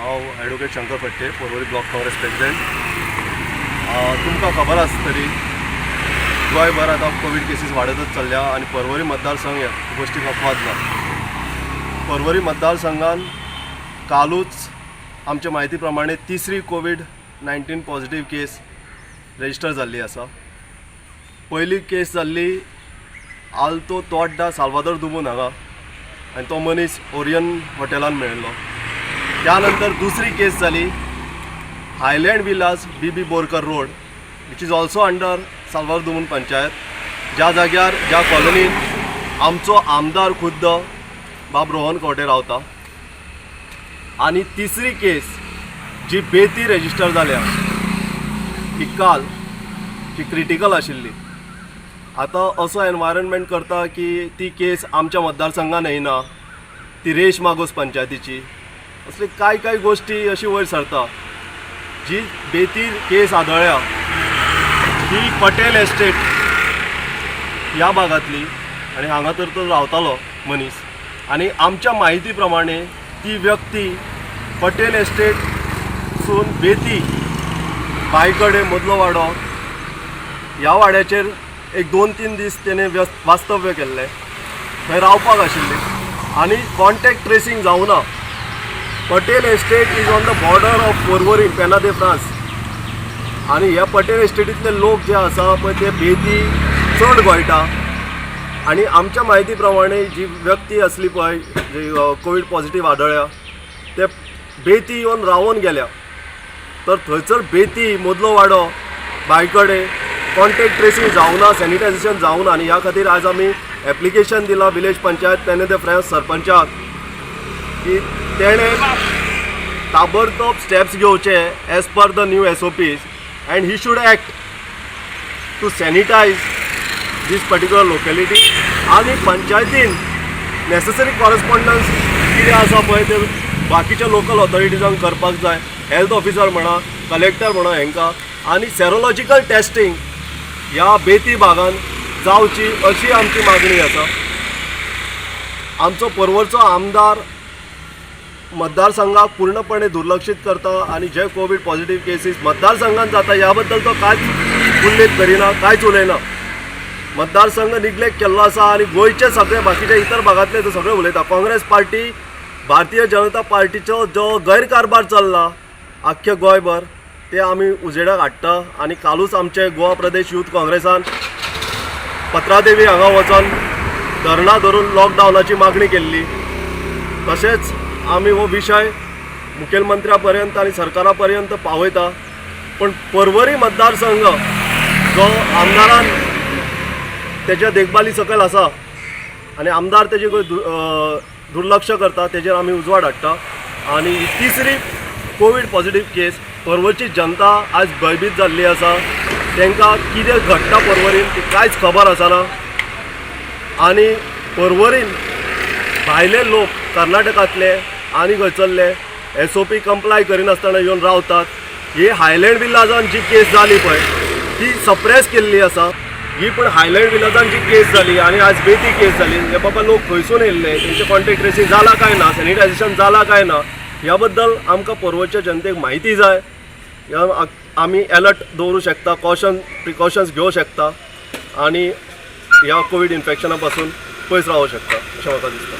हांव advocate Shankar Phadte, Porvorim block Congress president. तुमकां खबर आसतली, गोंयभर आतां कोवीड केसीस वाडतच चल्ल्या आनी पर्वरी मतदारसंघ ह्या गोश्टीक अपवाद ना. पर्वरी मतदारसंघान कालूच आमच्या म्हायती प्रमाणे तिसरी कोवीड 19 पॉझिटीव केस रजिस्टर जाल्ली आसा. पयली केस जाल्ली आल्तो तोड्डा साल्वादोर दुमून हांगा आनी तो मनीस ओरियन हॉटेलान मेळिल्लो. त्यानंतर दुसरी केस जाली highland villas, B B Borkar road, which is also under Salvador Dumun panchayat, ज्या जाग्यार, ज्या कॉलनीन आमचो आमदार खुद्द बाब रोहन खंवटे रावता. आनी तिसरी केस जी बेती रेजिस्टर जाल्या ही काल, ही क्रिटिकल आशिल्ली. आतां असो एनवायरमेंट करता की ती केस आमच्या मतदारसंघान येयना, ती रेश मागोस पंचायतीची. असले कांय कांय गोश्टी अशी वयर सरता. जी बेती केस आदळ्या ही पटेल एस्टेट ह्या भागांतली आनी हांगा तर तो रावतालो मनीस. आनी आमच्या म्हायती प्रमाणे ती व्यक्ती पटेल एस्टेटसून बेती बांयकडे मदलो वाडो ह्या वाड्याचेर एक 2-3 दीस तेणे वास्तव्य केल्लें, थंय रावपाक आशिल्ली आनी कॉन्टेक्ट ट्रेसींग जावना. Patel Estate is on the border of Porvorim, Penha de France आनी ह्या पटेल एस्टेटींतले लोक जे आसा पळय, ते बेती चड गळटा. आनी आमच्या म्हायती प्रमाणे जी व्यक्ती आसली पळय, जी कोवीड पॉझिटीव आदळ्या, ते बेती येवन रावोन गेल्या. तर थंयसर बेती मदलो वाडो बांयकडे कॉन्टेक्ट ट्रेसींग जावना, सॅनिटायझेशन जावना. आनी ह्या खातीर आज आमी एप्लिकेशन दिलां विलेज पंचायत पेने दे फ्रांस सरपंचाक की तेणें ताबडतोब स्टेप्स घेवचे as per the new SOPs and he should act to sanitize this particular locality. आनी पंचायतीन नेसेसरी कॉरस्पॉन्डन्स कितें आसा पळय, ते बाकीच्या लोकल ऑथॉरिटीजांक करपाक जाय, हेल्थ ऑफिसर म्हणा, कलेक्टर म्हणा हेंकां. आनी सेरोलॉजिकल टेस्टींग ह्या बेती भागान जावची अशी आमची मागणी आसा. आमचो पर्वरचो आमदार मतदारसंघाक पूर्णपणे दुर्लक्षित करता आनी जे कोवीड पॉझिटीव केसीस मतदारसंघात जाता, ह्या बद्दल तो कांयच उल्लेख करिना, कांयच उलयना. मतदारसंघ निग्लेक्ट केल्लो आसा आनी गोंयचे सगळे बाकीच्या इतर भागांतले ते सगळे उलयता. काँग्रेस पार्टी, भारतीय जनता पार्टीचो जो गैरकारभार चल्ला आख्खे गोंयभर, ते आमी उजेडाक हाडटा. आनी कालूच आमचे गोवा प्रदेश यूथ काँग्रेसान पत्रादेवी हांगा वचोन धरणां धरून लॉकडावनाची मागणी केल्ली. तशेंच आमी हो विशय मुखेलमंत्र्या पर्यंत आनी सरकारा पर्यंत पावयता. पूण पर्वरी मतदारसंघ जो आमदारान तेच्या देखभाली सकयल आसा आनी आमदार तेजे दुर्लक्ष करता, तेजेर आमी उजवाड हाडटा. आनी ही तिसरी कोवीड पॉझिटीव केस, पर्वरची जनता आज भयभीत जाल्ली आसा. तांकां कितें घडटा पर्वरीन ती कांयच खबर आसना. आनी पर्वरीन भायले लोक, कर्नाटकांतले आनी खंयसरले, एसओपी कंप्लाय करिनासतना येवन रावतात. ही हायलँड विल्लाजान जी केस जाली पळय, ती सप्रेस केल्ली आसा ही. पण हायलँड विल्लाजान जी केस जाली आनी आज बेती केस जाली, हे बाबा लोक खंयसून येयल्ले, तेंचे कॉन्टेक्ट ट्रेसींग जाला काय ना, सॅनिटायझेशन जाला काय ना, ह्या बद्दल आमकां पर्वरच्या जनतेक म्हायती जाय. ह्या आमी एलर्ट दवरूं शकता, कॉशन प्रिकॉशन्स घेवं शकता आनी ह्या कोवीड इन्फेक्शना पासून पयस रावूं शकता, अशें म्हाका दिसता.